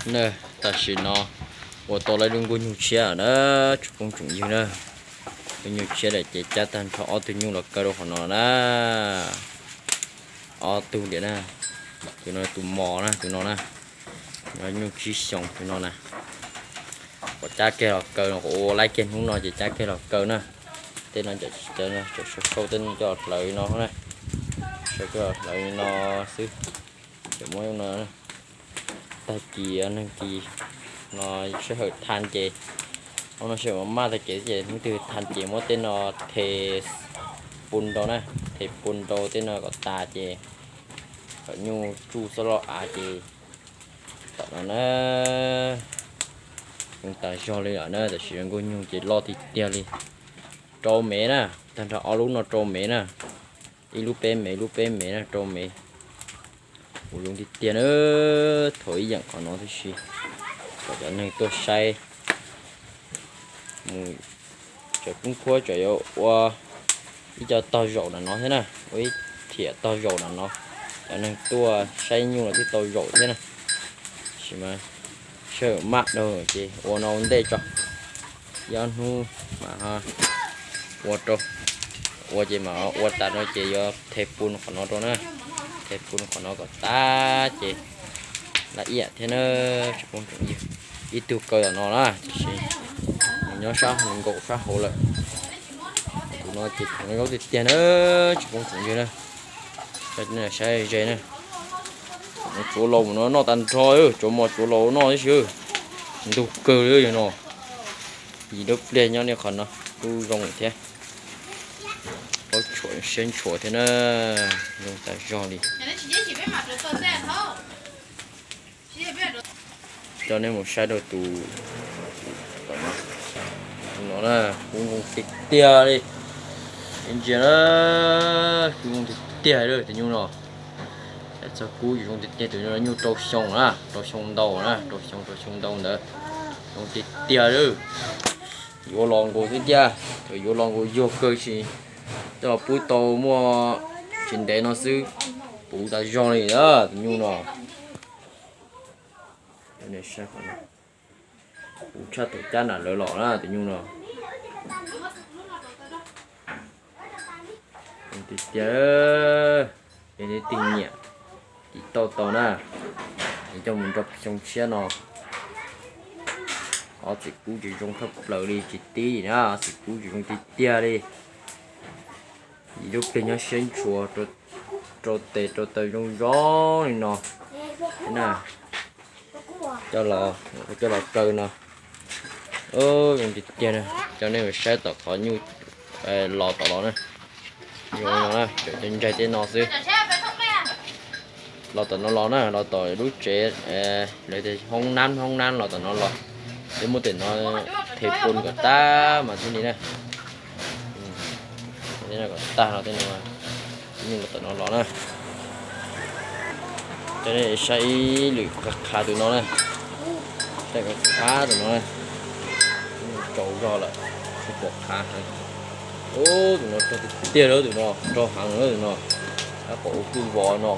Na, tam sim no ua tau lawv lub nkuaj nyuj tshiab na, tsoom phooj tsoom ywg na. Lub nyuj tshiab lawm ces cab tag nrho ob tug nyuj los kaw rau qhov no na. Ob tug liam na, tus no tus mos na, tus no na, nyuj tsib xyoos tus no na. Kuv cab kiag los kaw, kuv ua laib kiag hnub no ces cab kiag los kaw na. Tej no cov sau sau tej no coj los hlawv no na, sau coj los hlawv no xwb. Ces muab no, tag kis neeg kis no sij hawm tha ces, no sij hawm maj tag kis ces hnub twg tha ces muab tej no the pun rau na, the pun rau tej no kom tas ces kom nyuj tsuj xob loj av ces tam no na. Zoo tas zog li lawm na, tam sim no nkuaj nyuj ces loj tiag tiag li. Rau mev na, tag nrho ob lub no rau mev na, ib lub peb mev, lub peb mev na, rau mev. Kuv zoo tiag tiag na, thaum ib yam qhov no tib si, kom cov neeg tuaj saib mus, tseem poob khuab tseem yuav ua ib co tog zaum nram no thiab na, ua ib thiam tog zaum nram no, cov neeg tuaj saib nyuj los twb tau zaum thiab na. Tab sis mas sij hawm maj dhau ces ua no ua ntej tso, ib ob hnub mam ua rau. Ua ces mam ua tas no ces yuav the pun qhov no rau na, the pun qhov no kom tas ces laj iam thiab na. Tsoom phooj tsoom ywg, ib tug kaw tom no na, tab sis nws nyob sab nkaum sab hauv lawm. Tus no ces thaum no zaub tiag tiag na, tsoom phooj tsoom ywg na. Saib ze na, tsuav laus mus no noj tag nrho, tsuav mos tsuav laus noj tib si. Ntug kawg li no. Yim lub pliag nyob li qhov no kuj zoo thiab. Paub tshuam siab ntshua thiab na, zoo tas zog li. Coj nej mus saib rau tus, tus no na, kub zoo tiag tiag li. Ntsia na, kub zoo tiag tiag li tus nyuj no. Txog kub zoo tiag tiag, tus nyuj rau xyoo na, rau xyoo ntau na, rau xyoo rau xyoo ntau ntawd. Zoo tiag tiag li. Yuav los nkaus xwb thiab, thaum yuav los nkaus yuag kawg si, coj los pub tau muaj tsis ntev no xwb, puv tas zog li tus nyuj no. Puv tshaj thaum cab nram lawv los na tus nyuj no. Tiag tiag, nej leej twg nyiam ces tau tau na, es coj mus nrog xyoo tshiab no. Ob txiv kub ces zoo tshaj plaws li, tsis tib na, ob txiv kub ces zoo tiag tiag li. Yim lub pliag nyob siab ntshua, rau tes rau taw zoo zoo li no na. Coj los, coj los kaw no. Zoo tiag tiag na, coj nej mus saib tom qhov nyuj los tom los na. Zoo no na, tseem ntsaig tej no xwb. Los tom no los na, los tom lub tsev, lawv tias hoob nab hoob nab los tom no los. Twb muab tej no the pun kom tag mas thiaj li na. Kom tag no tej no, nyuj los tom no los na. Coj nej saib ib lwm qha qha tus no na. Saib qha qha tus no na. Tsaus zog lawm, tsis pom qha heev. Tus no rog tiag tiag lawm, tus no rog heev lawm tus no. Rab qaum ua kwj vos no,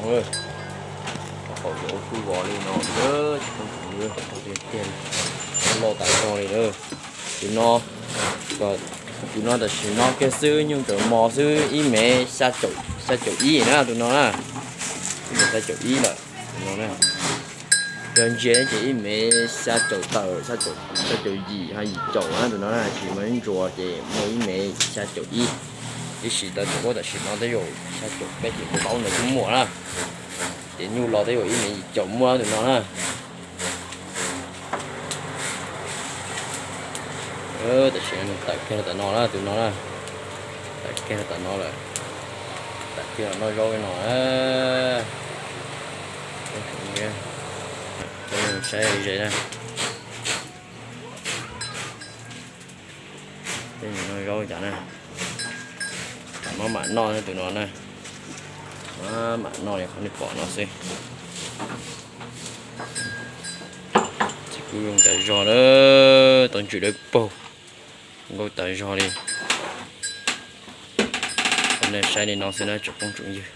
rab qaum ua kwj vos li no, tsis pom qha, rog tiag tiag, loj tas zog li lawm. Tus no, tus no tam sim no kiag xwb nyuj tseem mos xwb, ib mev xya caum ib na tus no na. Ib mev xya caum ib lawm tus no na. Yog ntsia ces ib mev xya caum tawm, xya caum yim, yim caum na tus no na, tab sis mas ib ntsuas ces muaj ib mev xya caum ib. Tab sis tau tseem kuab tam sim no tej zaum xya caum peb caum plaub ntawd kuj muaj na. Ces nyuj los tej zaum ib mev yim caum muaj tus no na. Tam sim no nws tawm kiag rau tom no na, tus no na. Tawm kiag rau tom no lawm. Tawm kiag los noj zaub li no. Saib ze na. Tej zaub cas na. Tam no mam noj tus no na. Mam noj li qhov nej pom no xwb. Txiv kub zoo tas zog na, tau ntsws dawb paug, nkauj tas zog li. Coj nej saib li no xwb na tsoom phooj tsoom ywg.